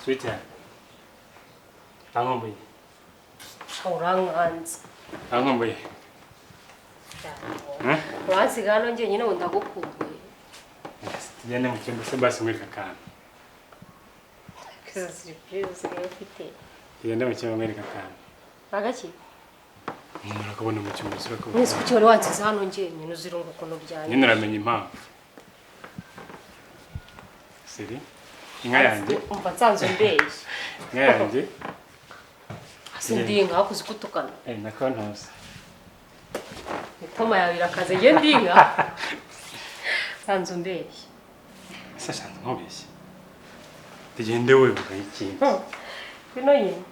Sweetheart. Ankumbuye. Urankanze. Ankumbuye. Eh? Uransiga hano njyenyine ngo ndagukumbuye. Tugende mu cyumba se basi nkwereke akantu. Izo surprise usigaye ufite. Tugende mu cyumba nkwereke akantu. Agaki? Nyine urakabona mu cyumba se urakabona. Mwese kuki wari wansize hano njyenyine uzirunga ukuntu byanjye? Nyine uramenya impamvu. Siri? Inka yanjye? Umva nsanzwe mbeshya. Inka yanjye? Ase ndi inka hakuze kutukana. Eh, nako ntuzi. Mitoma yawe irakaze njye ndi inka. Nsanzwe mbeshya. Ese shanze nkubeshye. Tugende wibuka ikintu. Bino nyine.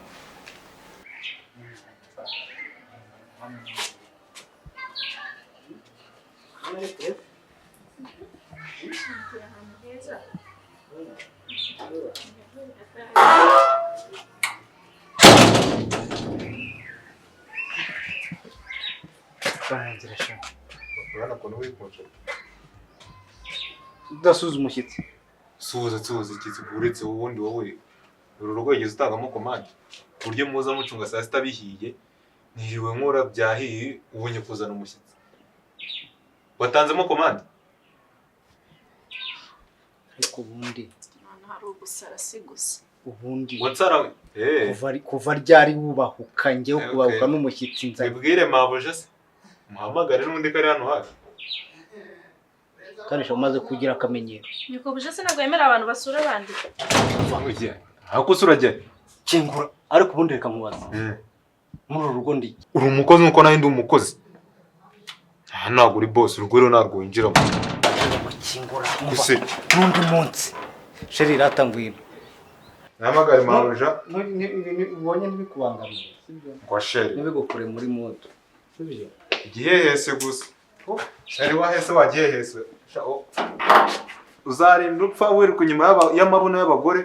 Udasuza umushyitsi. Suhuza suhuza iki uretse ubundi wowe uru rugo wigeze utangamo komande ku buryo muza mucunga saa sita bihiye niriwe nkora byahiye ubonye kuzana umushyitsi watanzemo komande. Ariko ubundi hari ugusara si gusa ubundi watsara kuva ryari wubahuka njyewe kubahuka n'umushyitsi nzanye bibwire mabuja se muhamagare n'undi kari hano hafi. Karisha umaze kugira akamenyero. Nyoko buje se ntabwo yemera abantu basura abandi. Ako se urajya kingura ariko ubundi reka nkubaze. Muri uru rugo ndi uri umukozi nkuko nawe ndi umukozi. Aha ntabwo uri boss, urugo rero ntabwo winjiramo. Kingura n'undi munsi. Sheri ratangwino. Nahamagare mabuja. Ubonye ntibikubangamiye, sibyo? Ngo sheri. Ntibigukure muri moto. Sibyo? Igihehese gusa. Sheri wahese wagihehese. Uzarinda upfa wiruka inyuma y'amabuno y'abagore.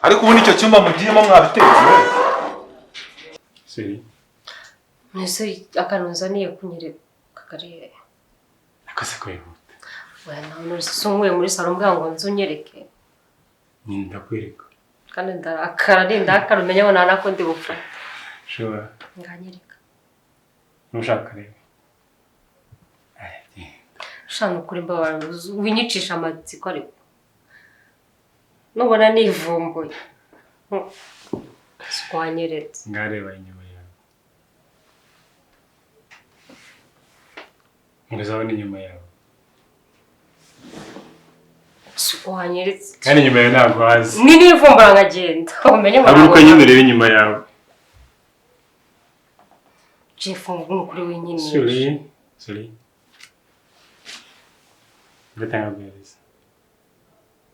Ariko ubundi icyo cyumba mugiyemo mwabitetse. Siri. Mwese akanunzaniye kunyereka kare. Akase kwihuta. Oya nawe nuri muri salo mbwa ngo nzunyereke. Nyine ndakwereka. Kandi ndarakara ndakara umenye ngo nta nakundi bupfa. Sure. Nganyereka. Nushaka rero. Shana ukuri mbabara winyicisha amatsiko ariko. Nubona nivumbuye. Skwanyeretse. Ngareba inyuma yawe. Ngazabona inyuma yawe. Skwanyeretse. Kandi inyuma yawe ntabwo hazi. Ni nivumbura nkagenda. Umenye ngo ntabwo nyine ureba inyuma yawe. Jeff ngukuri wenyine. Suri, suri. Ngatanga bwiriza.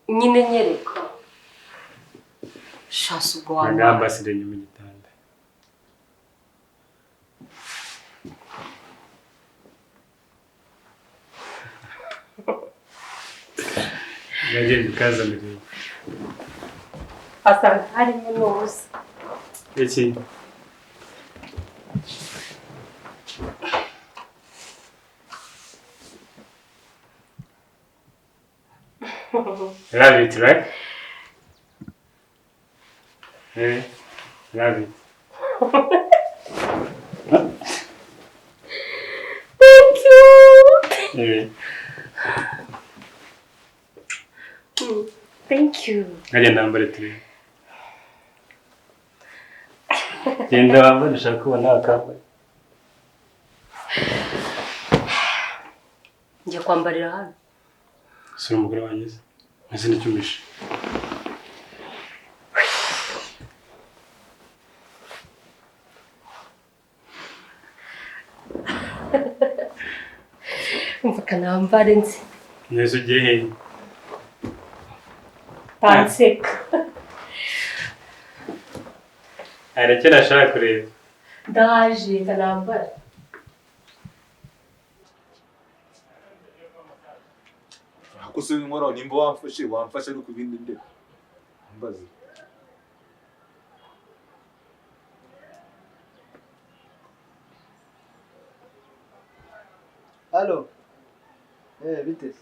Nyine nyereka. Shasi ubwo wambaye. Ngamba sire nyuma igitanda. Ngagenda ukazanire. Asanga harimo n'ubusa. Iki? Love it, right? Hey, love it. Thank you. Hey. Thank you. Ngagenda wambare turi. Genda wambare ushaka kubona akambaye. Ngiye kwambarira hano. Sura umugore wanjye se. Mwese n'icyumishe. Umva kanambare nzi. Neza ugiye hehe? Tanseka. Hari icyo nashaka kureba. Ndaje kanambare. Ako se w'inkora nimba wamfashe wamfashe ariko ibindi nde. Mbaze. Halo. Biteze.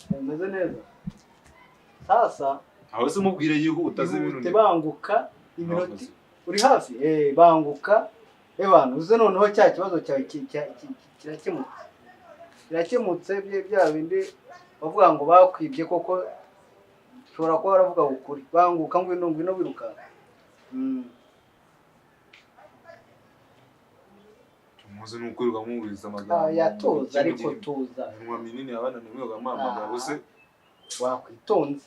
Umeze neza? Sasa Aho se umubwire yihuta azi ibintu. Ihute, banguka iminota uri hafi, banguka ebana uze noneho cya kibazo cyawe kirakemutse. Kirakemutse bya bindi bavuga ngo bakwibye koko, ushobora kuba waravuga ukuri. Banguka ngwino ngwino wirukanka. Muze nukurirwa mwumviriza amagambo. Yatuza ariko tuza. Iminwa minini abana nimwe bamamaga bose wakwitonze.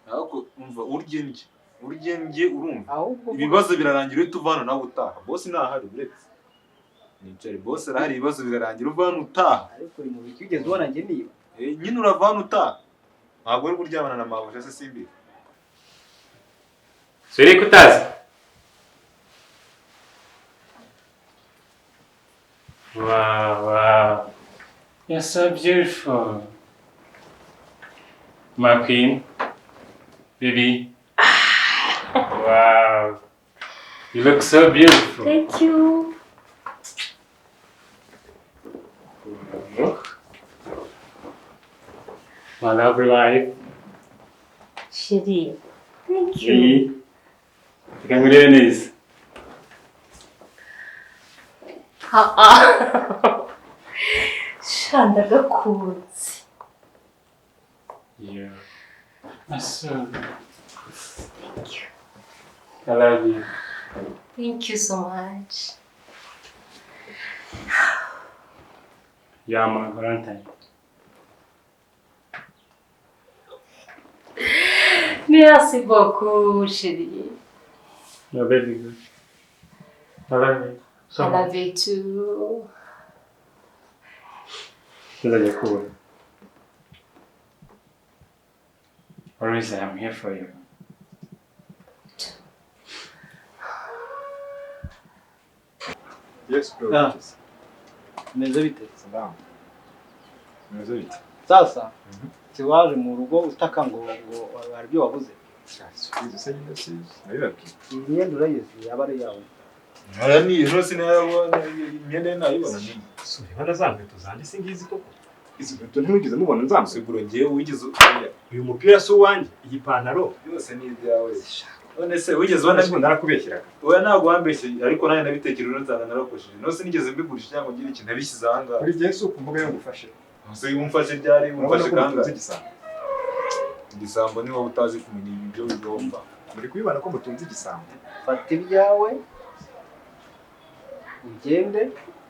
Ariko umva urye njye urumva. Ahubwo ibibazo birarangira uhita uva hano nawe utaha. Boss ntahari uretse. Nicare boss arahari, ibibazo birarangira uva hano utaha. Ariko uri mu biki ugeze ubona njye niba. Nyine urava hano utaha. Ntabwo uri kuryamana na mabuja se simbi. Suri kutazi. Wow, wow. You're so beautiful. My queen. Baby. Wow. You look so beautiful. Thank you. My lovely wife. Shiri. Thank you. Reka ngurebe neza. Sha ndagakunze. Yeah. That's so good. Thank you. I love you. Thank you so much. You are my Valentine. Merci beaucoup, chérie. You're very good. I love you. So I much. love you too. Tuzajya kubona. Always I am here for you. Yes, bro. Meze bite? Salam. Meze bite? Sasa si waje mu rugo utaka ngo hari ibyo wabuze. Iyi myenda urayizi yaba ari iyawe. Ntaraniye rwose nayabona imyenda nayibona nini. Sureba na za nkweto zanjye singizi koko. Izi nkweto ntiwigeze mubona nzambaye. Siguro ngewe wigeze Uyu mupira si uwanjye, iyi pantaro byose ni ibyawe. None se wigeze ubona Ubona narakubeshyeraga. Oya ntabwo wambeshye ariko nanjye nabitekereje nsanga narakoresheje. None se nigeze mbigurisha cyangwa ngire ikintu nabishyize aha ngaha. Buri gihe si ukuvuga yo ngufashe. Ese umfashe ryari Urabona umfashe ko mutunze kangahe? igisambo. Igisambo ni wowe utazi kumenya ibyo bigomba. Muri kubibona ko mutunze igisambo. Fata ibyawe ugende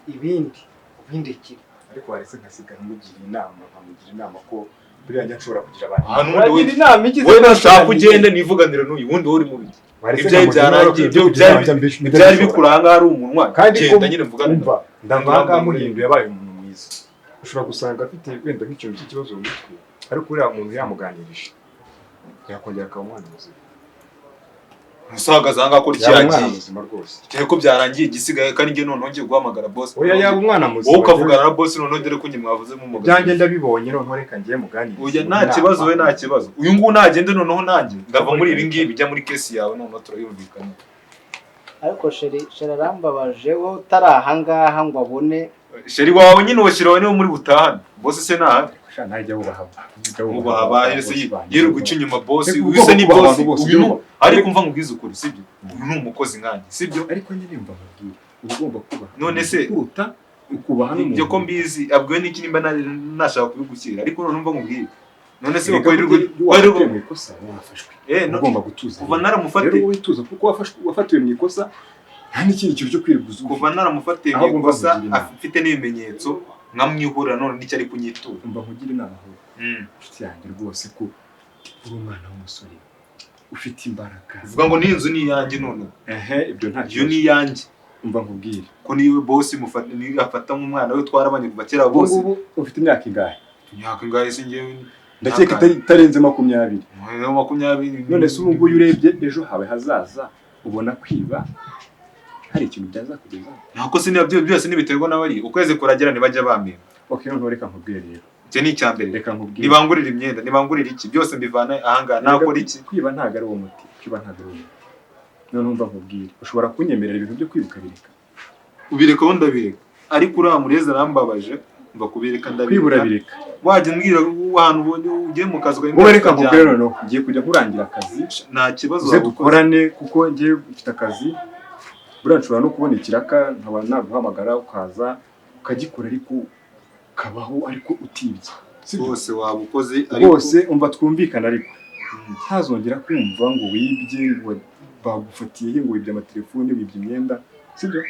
ibindi ubindikire. Ariko waretse nkasigara mugira inama, nkamugira inama ko buriya njya nshobora kugira abantu. Ahantu ubundi Uragira inama ikize wowe nashaka ugende nivuganire n'uyu wundi wowe uri mu biki. Waretse Ibyawe nkamugira inama byarangiye, ko ibyo kugira inama njya byari mbishobora. bikuranga ari umunwa. Kandi Genda nyine mvugane. Umva, ndavanga muhinduye yabaye umuntu mwiza. Ushobora gusanga afite wenda nk'ikintu cy'ikibazo mu mutwe, ariko uriya muntu yamuganirije yakongera akaba umwana muzima. Musahagaze aha ngaha ko Yaba umwana ryagiye. muzima rwose. Cyane ko byarangiye igisigaye kandi njye noneho ngiye guhamagara boss. Oya yaba umwana muzima. Wowe ukavugana na boss noneho dore ko njye mwavuze mu mugabo. Ibyanjye ndabibonye noneho reka ngiye muganirize. Oya nta kibazo we nta kibazo. Uyu nguyu nagende noneho nanjye ndava muri ibi ngibi bijya muri kesi yawe noneho turayumvikana. Ariko sheri arambabaje wowe utari aha ngaha ngo abone. Sheri wawe nyine uwo sheri wawe niwe muri butahane. Boss se ntahari. Ntajya wubaha. Wubaha abahe se yirirwa guca inyuma boss. Reka Uyu se ni ugomba kubaha boss. abantu bose, Uyu ugomba. ariko umva nkubwize ukuri sibyo? Uyu ni umukozi nkanjye sibyo? Ariko nyine mva nkubwire uba ugomba kubaha. None se kuruta ukubaha n'umuntu. Ibyo ko mbizi abwiwe n'iki nimba nashaka kubigushyira ariko none umva nkubwire. None se Erega uko burya iyo wafatiwe mu ikosa wafashwe. No Ugomba gutuza. Kuva naramufatiye. Rero wowe tuza kuko wafatiwe mu ikosa nta n'ikindi kintu cyo kwiriguza. Kuva naramufatiye mu Ahubwo mva ikosa nkugira inama. afite n'ibimenyetso nkamwihurira none n'icyo ari kunyitura. Mva nkugira inama ahubwo. Inshuti yanjye rwose ko uri umwana w'umusore ufite imbaraga. Uvuga ngo n'inzu ni iyanjye none. Ehe, ibyo nta Iyo ni iyanjye. Umva nkubwire. Ko niwe boss mufata ni afata nk'umwana we twarabanye kuva kera bose. Ubu ufite imyaka ingahe? Imyaka ingahe se njyewe? Ndakeka itarenze 20. 20. None se ubu nguyu urebye ejo hawe hazaza ubona kwiba hari ikintu byazakugezaho? Ntabwo se niba byose nibiterwa n'abari ukwezi kuragera ntibajya bamenya. Okay, noneho reka nkubwire rero. Icyo ni icya mbere. Reka nkubwire. Nibangurira imyenda, nibangurira iki, byose mbivana aha ngaha nakora iki? Kwiba ntabwo ari uwo muti, kwiba ntabwo ari uwo muti. Noneho umva nkubwire, ushobora kunyemerera ibintu byo kwiba ukabireka. Ubireka wowe ndabireka. Ariko uriya murezi arambabaje Mva kubireka ndabireka. Kwibura bireka. Wajya umbwira ahantu ubonye ugiye mu kazi ukajya Wowe reka nkubwire noneho, ngiye kujya nkurangira akazi. Nta kibazo uze waba ukoze. Dukorane kuko ngiye mfite akazi. Buriya nshobora no kubona ikiraka nkaba naguhamagara ukaza ukagikora ariko ukabaho ariko utibye. Sibyo? Rwose waba ukoze ariko Rwose umva twumvikana ariko ntazongera kumva ngo wibye, ngo bagufatiye he, ngo wibye amatelefone, wibye imyenda, sibyo?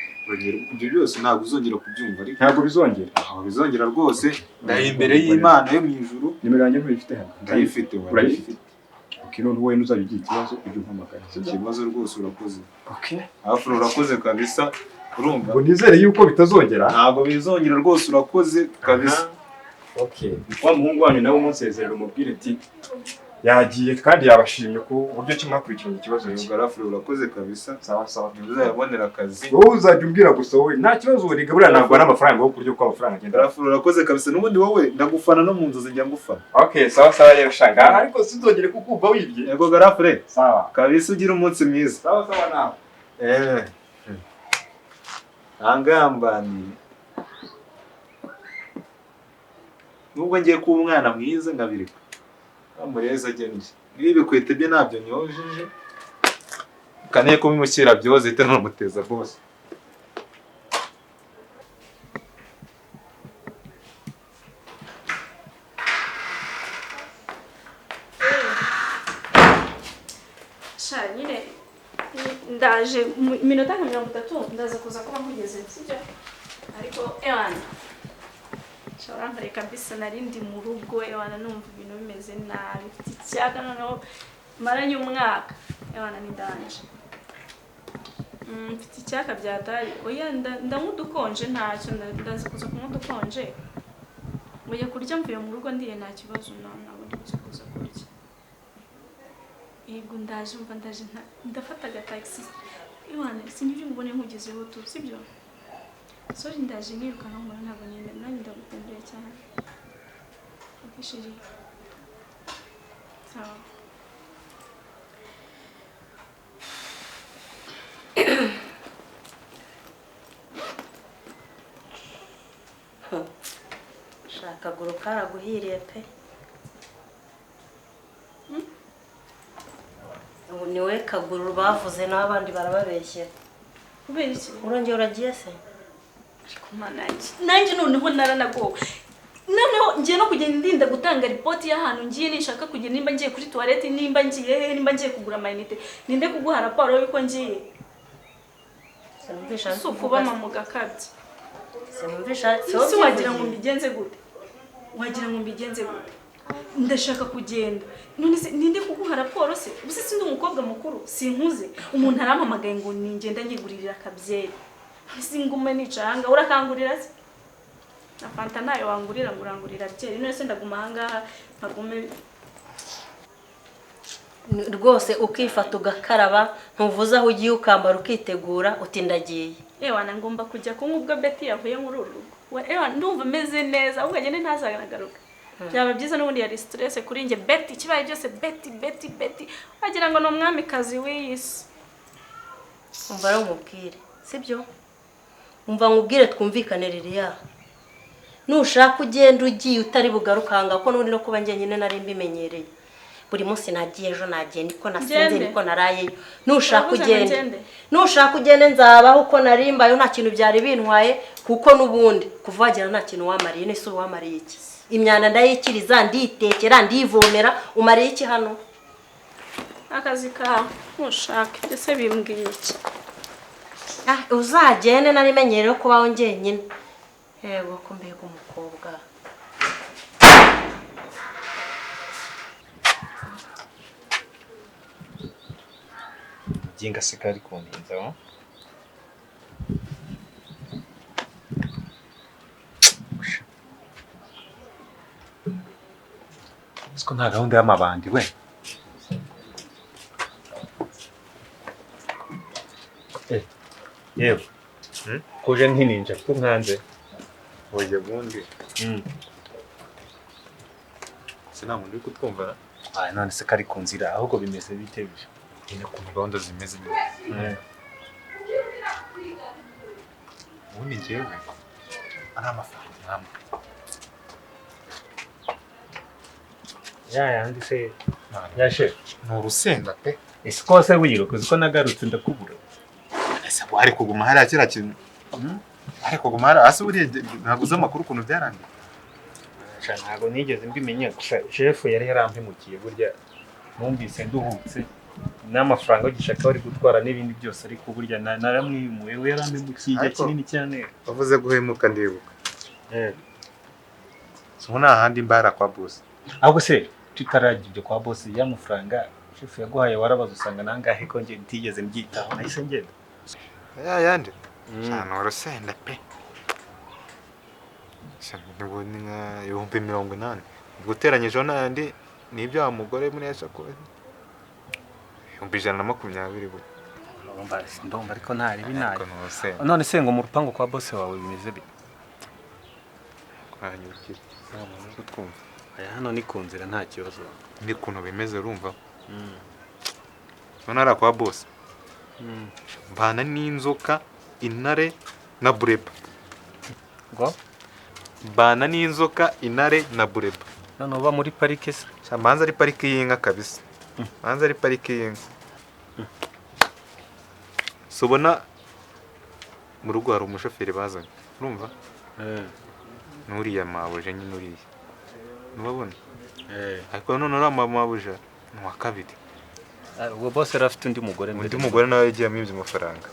Ibyo byose ntabwo uzongera kubyumva ariko. Ntabwo bizongera. Ntabwo bizongera rwose. Ndaye imbere y'Imana yo mu ijuru. Nimero yanjye ntuyifite hano? Ndayifite. Urayifite? Okay, none wowe ntuzajya ugira ikibazo ujye umpamagara. Sibyo? Ikibazo rwose urakoze. Okay. Afro urakoze kabisa. Urumva? Ngo nizere yuko bitazongera. Ntabwo bizongera rwose urakoze kabisa. Okay. Wa muhungu wanyu nawe umunsezerera umubwire ati yagiye kandi yabashimye ku buryo ki mwakurikiranye ikibazo cye. Garafure urakoze kabisa. Sawa sawa. Ntuzayabonera akazi. Wowe uzajya umbwira gusa wowe nta kibazo uriga buriya ntabwo ari amafaranga yo kurya uko amafaranga agenda. Garafure urakoze kabisa n'ubundi wowe ndagufana no mu nzozi njya ngufana. Okay, sawa sawa rero shanga ariko sinzongere kukumva wibye. Yego Garafure. Sawa. Kabisa ugira umunsi mwiza. Sawa sawa nawe. Angambaniye. Nubwo ngiye kuba umwana mwiza nkabireka. Amureza agenje. Niba ibikwete bye ntabyo nyojeje. Kaniye kubimushyira byoze ite ntumuteza bose. Sha nyine ndaje iminota nka 30 ndaza kuza kuba nkugeze, sibyo? Ariko ewana urankoreye kabisa, nari ndi mu rugo ewana numva ibintu bimeze nabi, mfite icyaka noneho maranye umwaka ewana ni danje. Mfite icyaka byatari oya ndanywa udukonje ntacyo, ndaza kuza kunywa udukonje. Mujye kurya mvuye mu rugo ndiye nta kibazo, ntabwo ndi buze kuza kurya. Yego ndaje umva ndaje ndafata agataxi ewana sinibyo mbone nkugezeho tu, sibyo? Sorry ndaje nirukanka mbona ntabwo nyine nanjye ndagukumbuye cyane. Okay chérie. Sawa. Shaka akaguru karaguhiriye pe. Ubu niwe kaguru bavuze n'abandi barababeshyera. Kubera iki? Urongera uragiye se? Nanjye noneho naranagowe. Noneho ngiye no kugenda ndinda gutanga ripoti y'ahantu ngiye nishaka kugenda, nimba ngiye kuri toilette, nimba ngiye he, nimba ngiye kugura amayinite, ninde kuguha raporo y'uko ngiye. Sinumvisha si ukuba mama gakabye. Sinumvisha si wagira ngo mbigenze gute? Wagira ngo mbigenze gute? Ndashaka kugenda. None se ninde kuguha raporo se? Ubuse sindi umukobwa mukuru, sinkuze. Umuntu arampamagaye ngo ningenda nyigurira akabyeri. Singume nicanga urakangurira se? Na fanta nayo wangurira ngurangurira byeri. None se ndaguma ahangaha nkagume rwose ukifata ugakaraba ntuvuze aho ugiye ukambara ukitegura uti ndagiye. Ewa na ngomba kujya kunywa ubwo Betty yavuye muri uru rugo. Ewa ndumva meze neza ahubwo agende ntazanagaruka. Byaba byiza n'ubundi yari stress kuri nge Betty kibaye byose Betty Betty Betty wagira ngo ni umwamikazi w'isi. Umva rero nkubwire, sibyo? Umva nkubwire twumvikane Liliya. Nushaka ugenda ugiye utari bugarukanga ko n'ubundi no kuba njye nyine nari mbimenyereye. Buri munsi nagiye ejo nagiye niko nasinze niko narayeyo. Nushaka ugende. Nushaka ugende nzabaho uko narimbayo nta kintu byari bintwaye kuko n'ubundi kuva wagera nta kintu wamariye nese wamariye iki? Imyanda ndayikiriza nditekera ndivomera umariye iki hano? Akazi kawe nushaka ese bimbwiye iki? Ah uzagende narimenyereye kubaho njyenyine. Yego ko mbega umukobwa. Jinga sikari kuninza wa? Siko nta gahunda y'amabandi we. Yewe. Koje nkininja ko nkanze. Oye bundi. Sinamuntu uri kutwumva. Ah none se kari ku nzira ahubwo bimeze bite bije? Nyine ukuntu gahunda zimeze nyine. Ubundi njyewe ari amafaranga namwe. Ya yandi se ya chef. Ni urusenda pe. Ese ko se wiruka uzi ko nagarutse ndakubura. Ese wari kuguma hariya kiriya kintu. Ari kuguma hariya hasi buriya ntabwo uzi amakuru ukuntu byarangiye. Ntabwo nigeze mbimenya gusa chef yari yarampemukiye burya numvise nduhutse n'amafaranga y'igishaka bari gutwara n'ibindi byose ariko burya naramwimuye we yarampemukiye igihe kinini cyane. Wavuze guhemuka ndibuka. So nta handi mbara kwa boss. Ahubwo se tutarajya ibyo kwa boss y'amafaranga chef yaguhaye warabaza usanga nangahe ko nge ntigeze mbyitaho nahise ngenda. Ya yandi. Cyane urusenda pe. Nibwo ni nka 80,000 guteranyijeho n'andi nibyo wa mugore muri yashako 120,000 buri. Ndumva ariko ntari binaye. None se ngo mu rupango kwa boss wawe bimeze bite? Kwanyukira. Nta muntu kutwumva. Aya hano ni ku nzira nta kibazo. Ni kuntu bimeze urumva. None ara kwa boss. Mbana n'inzoka, intare na bureba. Ngo? Mbana n'inzoka, intare na bureba. None uba muri parike se? Mbanza ari parike y'inka kabisa. Mbanza ari parike y'inka. Subona mu rugo hari umushoferi bazanye. Urumva? Nuriya mabuje nyine uriya. Nubabona? Ariko none uriya mabuje ni wa kabiri. Ubwo boss yari afite undi mugore mbere. Undi mugore nawe yagiye amwibye amafaranga.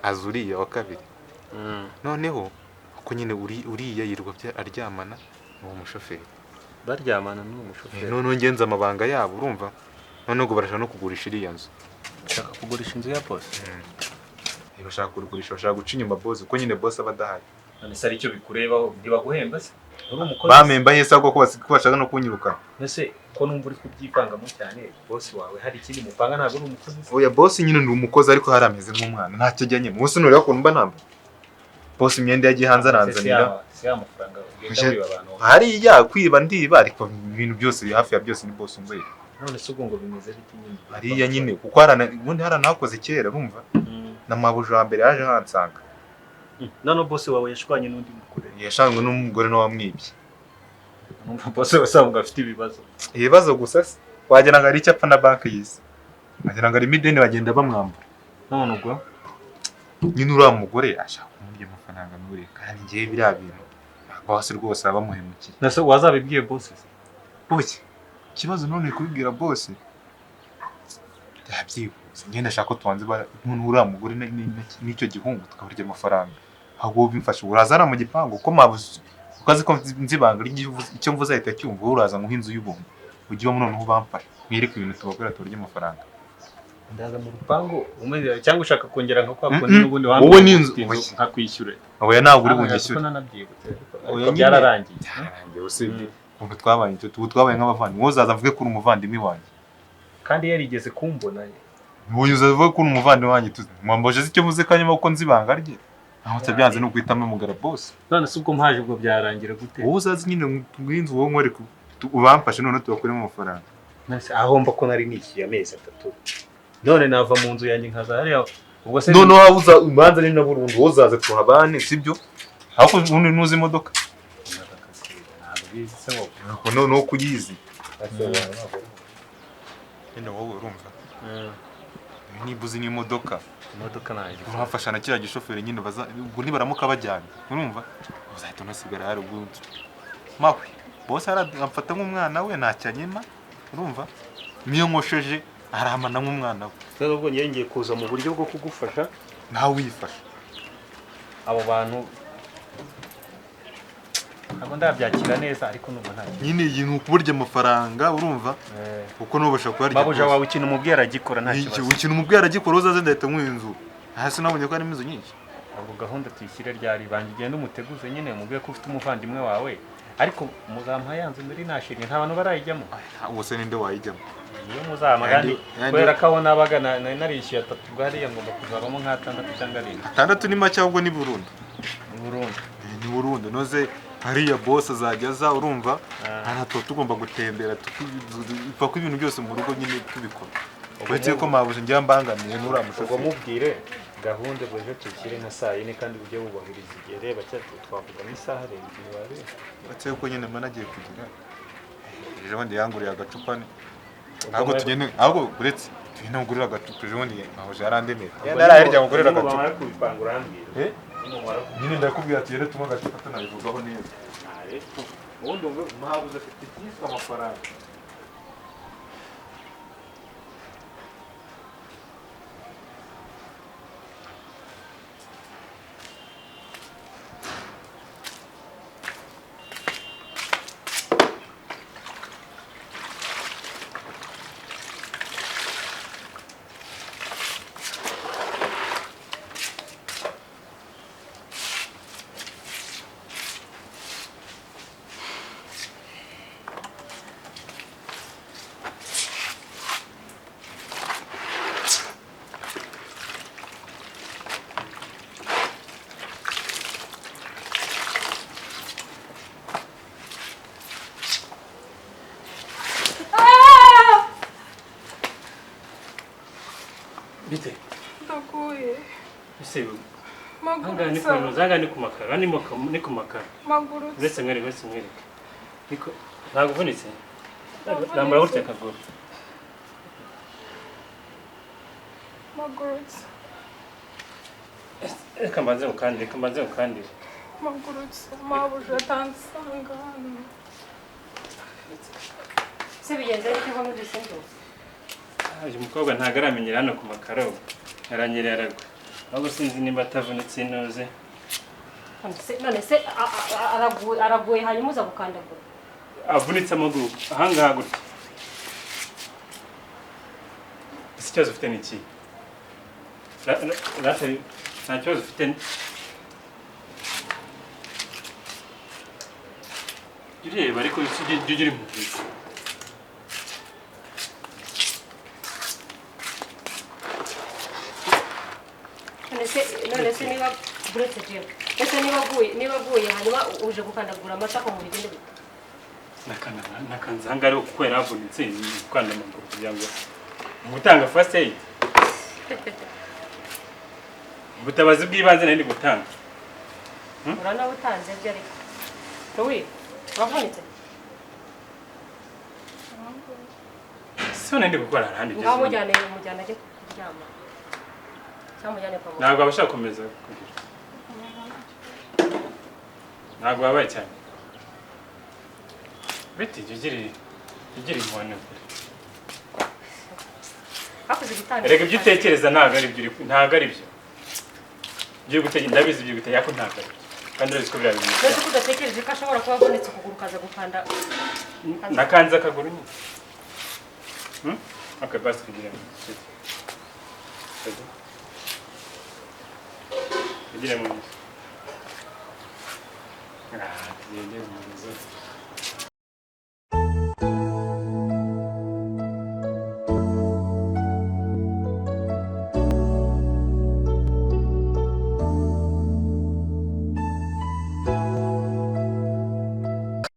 Aza uriya wa kabiri. Noneho uko nyine uriya yirwa aryamana n'uwo mushoferi. Baryamana n'uwo mushoferi. None ngenza amabanga yabo urumva? None ubwo barashaka no kugurisha iriya nzu. Bashaka kugurisha inzu ya boss? Bashaka kugurisha, bashaka guca inyuma boss kuko nyine boss aba adahari. None se ari icyo bikurebaho ntibaguhemba se? Uri umukozi. Bamemba yese ahubwo ko bashaka no kunyirukana. Nese ko numva uri kubyivangamo cyane boss wawe hari ikindi mupanga ntabwo uri umukozi se? Oya boss nyine ni umukozi ariko harameze nk'umwana ntacyo ajyanye. Munsi nureba ukuntu mba namba. Boss imyenda yagiye hanze aranzanira. Si ya mafaranga ugenda wiba abantu. Hariya kwiba ndiba ariko ibintu byose hafi ya byose ni boss umbaye. None se ubwo ngo bimeze bite nyine? Hariya nyine kuko harana ubundi haranakoze kera urumva. Na mabuja wa mbere yaje hansanga. None boss wawe yashwanye n'undi mugore. Yashangwe n'umugore no wamwibye. Numva boss wasanga afite ibibazo. Ibibazo gusa se wagira ngo ari icyapa na banki yise. Wagira ngo ari mideni bagenda bamwambura. None ubwo nyine uriya mugore ashaka kumurya amafaranga n'uri kandi ngiye biriya bintu. Boss rwose abamuhemukiye. Nase wazabibwiye boss se? Oye, ikibazo none kubibwira boss. Byabyibuze ngenda ashaka ko tubanze none uriya mugore n'icyo gihungu tukabarya amafaranga. Ahubwo bimfasha uraza mu gipangu ko mabuze ukazi ko nzibanga icyo mvuze ahita cyumva uraza ngo inzu y'ubuntu ujye ubamo noneho bamfasha mwireke ibintu tubakora tubarya amafaranga. Ndaza mu rupangu umeze cyangwa ushaka kongera nka kwa kundi n'ubundi wowe ni inzu nkakwishyure. Oya ntabwo uri bunyishyure. Oya byararangiye. Byararangiye usibye ukuntu twabaye inshuti ubu twabaye nk'abavandimwe. Wowe uzaza mvuge ko uri umuvandimwe wanjye. Kandi yarigeze kumbona. Wowe uzaza uvuge ko uri umuvandimwe wanjye tuzi. Mwambaje icyo mvuze kanyuma kuko nzi ibanga rye. Aho byanze no guhitamo mugara boss. None se ubwo mpaje ubwo byarangira gute? Wowe uzaza nyine ngwinzu wowe nkwereke ubamfashe none tubakuremo amafaranga. None aho mba ko nari nishyuye amezi 3. None nava mu nzu yanjye nkaza hariya ubwo se none wabuza imanza ni na burundu wowe uzaza tuhabane sibyo? Ahubwo ubundi ntuzi imodoka. Ntabwo bizi se wowe. None wo kuyizi. Nyine wowe urumva. Niba uzi n'imodoka. Imodoka naje. Urafasha na kiriya gishoferi nyine baza ubwo nibaramuka bajyana. Urumva? Uzahita unasigara hari ubwo. Mawe, boss aramfata nk'umwana we ntacyanyema. Urumva? Niyo nkosheje aramana nk'umwana we. None ubwo ngiye kuza mu buryo bwo kugufasha nawe wifasha. Abo bantu ntabwo ndabyakira neza ariko numva nta nyine iyi ni ukuburya amafaranga urumva kuko nubasha kubarya. Mabuja wawe ikintu umubwiye aragikora nta kibazo. Ikintu umubwiye aragikora uzaze ndahita nk'uyu nzu. Hasi nabonye ko harimo inzu nyinshi. Ubwo gahunda tuyishyire ryari banje ugende umuteguze nyine umubwiye ko ufite umuvandimwe wawe ariko muzampa yanzu muri nashimye nta bantu barayijyamo. Ubwo se ninde wayijyamo? Iyo muzampa kandi kubera ko aho nabaga narishyuye 3 ubwo hariya ngomba kuzabamo nka 6 cyangwa 7. 6 ni make ahubwo ni burundu. Ni burundu. Ni burundu noze hariya boss azajya aza urumva hano tugomba gutembera tupfa ko ibintu byose mu rugo nyine tubikora. Uretse ko mabuje ngira mbangamiye n'uriya mushoferi. Ubwo mubwire gahunda bwo tuyishyire nka saa 4 kandi ujye wubahiriza igihe reba cyangwa twavuga n'isaha reba igihe Uretse ko nyine mba nagiye kugira Ejo bundi yanguriye agacupa ni. Ahubwo tugende ahubwo uretse tugende ngurira agacupa ejo bundi mabuja yarandemera. Yenda arahirya ngurira agacupa. Nimumara kubipanga urambwira. Nyine ndakubwira tugende tunywe agacupa tunabivugaho neza. Ubundi umve mabuja afite icyiswe amafaranga. Bite? Ndaguye. Ese Magurutse. Ni ku makara, ni ku makara. Magurutse. Uretse mwereke. Niko ntabwo uvunitse. Rambura gutya akaguru. Magurutse. Reka mbanze ngukandire, Magurutse, mabuja atansanga hano. Se bigenze bite ko numvise induru? Uyu mukobwa ntabwo aramenyera hano ku makaro. Aranyerera aragwa. Ahubwo sinzi nimba atavunitse inoze. None se araguye hanyuma uza gukandagura. Avunitse amaguru ahangaha gutya. Ese ikibazo ufite ni iki? Nta kibazo ufite. Ureba ariko jya ugira impuhwe. None se niba buretse jewe. Ese niba aguye hanyuma uje gukandagura amatako mu bigende bite? Nakanze ahangaha ariko kuko yari avunitse gukanda amaguru kugira ngo gutanga first aid. Ubutabazi bw'ibanze nari gutanga. Uranabutanze byo ariko. Louis, wavunitse? So nari gukora ahandi. Ngaho mujyane ajye kuryama. Cyangwa kwa muganga. Ntabwo abashaka gukomeza kugira. Ntabwo wabaye cyane. Beti jya ugira impuhwe kure. Hakoze gutangira. Erega ibyo utekereza ntabwo ari byo, ntabwo ari byo. Ibyo gutekereza ndabizi ibyo gutekereza ariko ntabwo ari byo. Kandi urabizi ko biriya bintu. Mbese ko udatekereje ko ashobora kuba avunitse ukuguru ukaza gukanda. Nakanze akaguru nyine. Okay, basi kugira ngo. Kugira ngo. Tugende mu nzu.